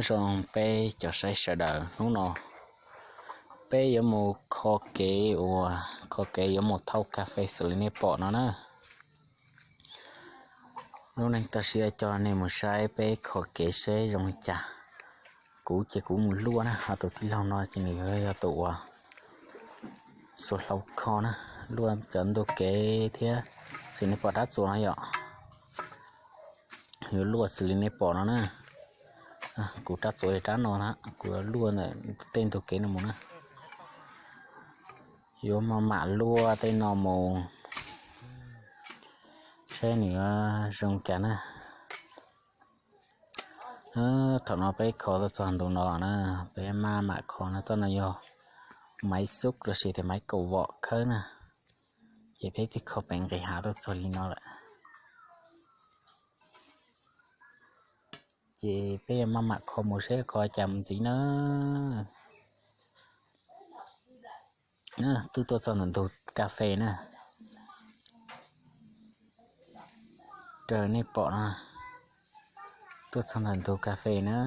Zoo peb cov saib sawv daws, hnub no peb yuav mus kho kev uas kho kev yuav mus thauj kas fes xws li nej pom no na. Lub neej toj siab coj nej mus saib peb kho kev seb zoo li cas. Kuv ces kuv mus luaj na, ho tus tij laug no ces nws yog tus uas xuas hlau kho na, luaj cov ntug kev thiab. Xws li nej pom rab txuas no yom, yuav luaj xws li nej pom no na. Kuv rab txuas yog rab no na, kuv yuav luaj ntawm tej ntug kev no mus na. Yuav maj mam luaj tej no mus saib nws zoo cas na. Thaum no peb kho tuaj txog ntu no na, peb maj mam kho no, txoj no yog maiv xub los sis tias maiv kaum vom khawb na. Ces peb twb kho pem nqis hav tuaj txog li no lawm. Ces peb yuav maj mam kho mus seb kho cas mus ntxiv na. Twb tuaj txog ntawm ntug kas fes na, raws nej pom no, tuaj txog ntawm ntug kas fes na.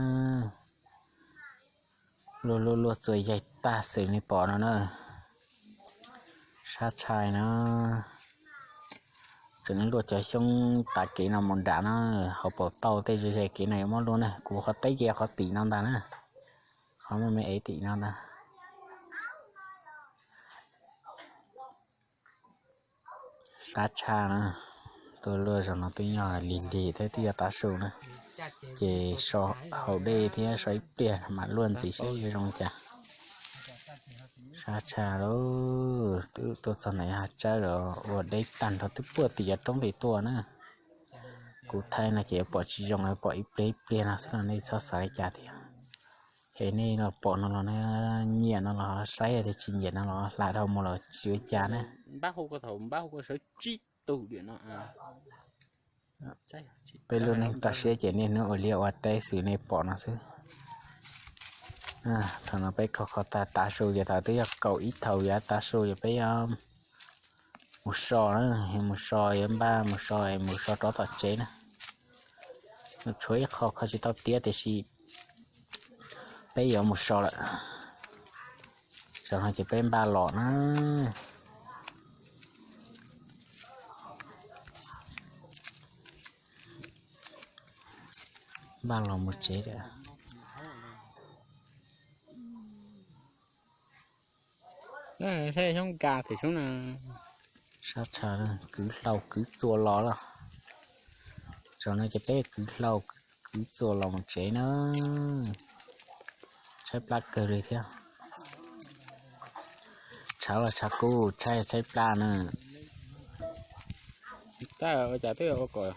Luaj luaj luaj txua yaig tag xws nej pom no na. Sab tshaj na. Tseem luaj cov xyoob tav kev no mus nram na, hauv paus tau tej ze ze kev no yuav muab luaj na. Kuv qhov teb ces qhov tim no ntag na, qhov muaj me ev tim no ntag. Sab tshaj na, tuaj luaj zaum no twb yog lig lig thiab twb yog tav su na, ces so hauv dej thiab so ib pliag mam luaj ntxiv seb yuav zoo cas. Sab tshaj lauj, twb tuaj txog ntawm hav tsawb los ua deb tag nrho twb puag tim cov roob tim tuaj na. Kuv thaij no ces yuav pom tsis zoo, yuav pom ib pliag ib pliag no xwb los nej txhob xav li cas thiab. Es nej los pom no los nyiam no los saib, tias tsis nyiam no los hla dhau mus los tsis ua cas na. Peb lub neej toj siab ces niaj hnub ua liaj ua teb xws nej pom no xwb. Thaum no peb kho kho tag tav su ces thaum twb yog kaum ib thaum yav tav su ces peb yuav mus so na, yuav mus so, yuav npaj mus so, mus so rov tom tsev na. Tshuav ib qho kho tsis tau tiav tiam sis peb yuav mus so lawm. Zaum no ces peb npaj los na, npaj los mus tsev lawm. Sab tshaj, kwv hlau kwv txuas los lawm. Zaum no ces peb kwv hlau kwv txuas los mus tsev na. Tshaib plab kawg li thiab. Tshav los tshav kub, tshaib tshaib plab na. Tab ua kom,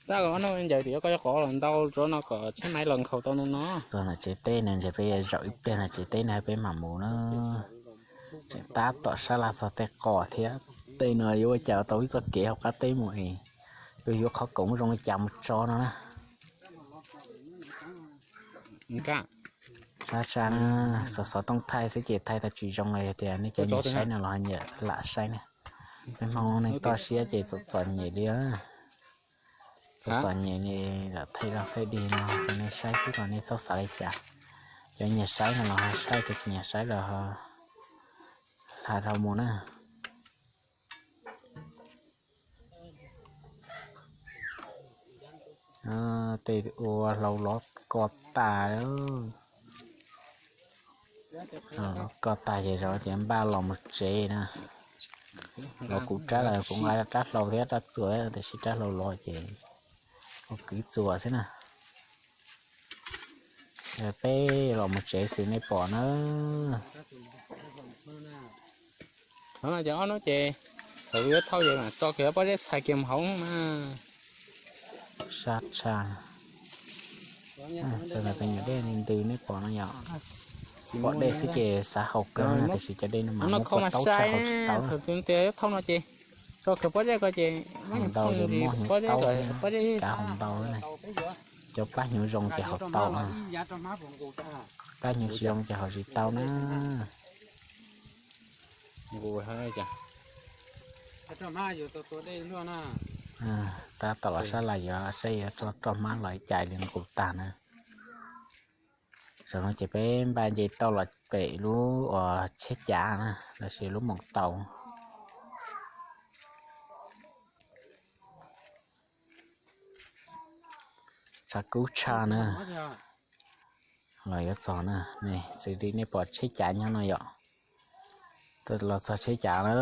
tab kom ob hnub ncaws tim koj cov qos los ntau tso no kom tshaib maiv los nkhaus tau no no. Txog ntawm tsev teb no ces peb zaum ib pliag ntawm tsev teb no peb mam mus na. Tseem tab tom sab laj txog tej qos thiab. Tej no yuav ua cas tau ib txoj kev hauv qab teb mus es yuav yuav qhov koom zoo li cas mus tso no na. Sab tshaj na, xov xov tooj thaij xwb ces thaij tau tsis zoo los yog tias nej cov nyiam saib no los nyiam lam saib na. Peb Hmoob neej toj siab ces txom txom nyem li, txom txom nyem li, lam thaij zoj thaij dig no rau nej saib xwb los nej txhob xav li cas. Cov nyiam saib no los saib, cov tsis nyiam saib los hla dhau mus na. Tej ua hlau lov ko tas, ko tas ces zaum ces npaj los mus tsev na. Los kuv rab lawm, kuv nqa rab hlau thiab rab txuas tiam sis rab hlau los ces ua kwv txuas xwb na. Peb los mus tsev xwb nej pom na. Ces ob hnub ces thaum yuav thauj ces tso kiag pob zeb txhais kiag mus hauv na. Sab tshaj. Txog ntawm tus nyuam dej ntws nej pom no yom. Pom dej xwb ces xav haus kawg na, tiam sis cov dej no mas muab kua taub tshaj haus tsis tau. Thaum twg tias yuav thauj no ces tso kiag pob zeb ko ces haus ntau ces muab hnyuv taub, kav haus ntau na. Cov plab hnyuv zoo ces haus tau, plab hnyuv tsis zoo ces haus tsis tau na. Tab tom los sab laj yuav saib yuav roj hmab los ib cais li nqus tag na. Zaum no ces peb npaj nce tauj los pem lub uas tsheb cav na, los sis lub moos taus. Tshav kub tshaj na. Los yuav txog na, xws li nej pom tsheb cav nyob no yom. Los txog tsheb cav na,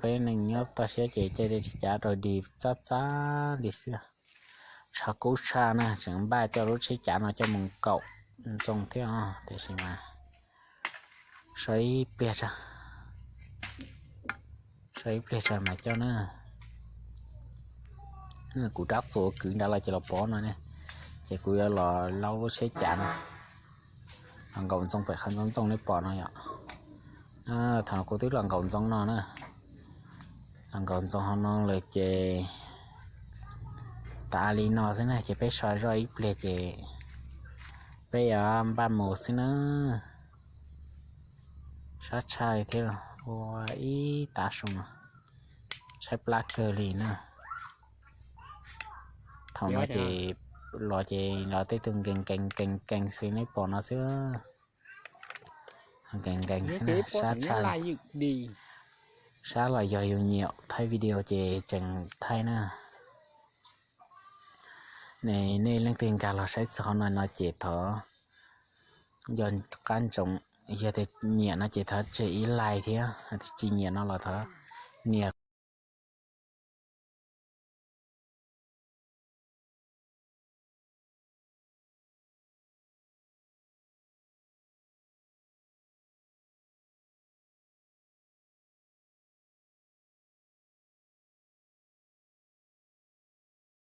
peb neeg nyob toj siab ces caij tsheb cav rau dig txab txab li xwb. Tshav kub tshaj na, tseem npaj coj lub tsheb cav no coj mus nkaum ntxoo thiab os, tiam sis mas so ib pliag tso, so ib pliag tso mas coj na. Kuv rab txuas kwv nrad los ces los pov no ne, ces kuv yuav los laub lub tsheb cav no los nkaum ntxoo pem qhov ntxoov ntxoo nej pom no yom. Thaum no kuv twb los nkaum ntxoo no na, los nkaum ntxoo hauv no lawm ces tas li no xwb na, ces peb so zoj ib pliag ces peb yuav npaj mus xwb na. Sab tshaj li thiab, ua ib tav su no, tshaib plab kawg li na. Thaum no ces los ces los tej tug nkees nkees nkees nkees xwb nej pom no xwb. Nkees nkees xwb na, sab tshaj, sab los yog yus nyiam thaij video ces tseem thaij na. Nej leej twg nkag los saib txog qhov no no ces thov nco qab ntsoov, yog tias nyiam no ces thov tseg ib like thiab, tsis nyiam no los thov nias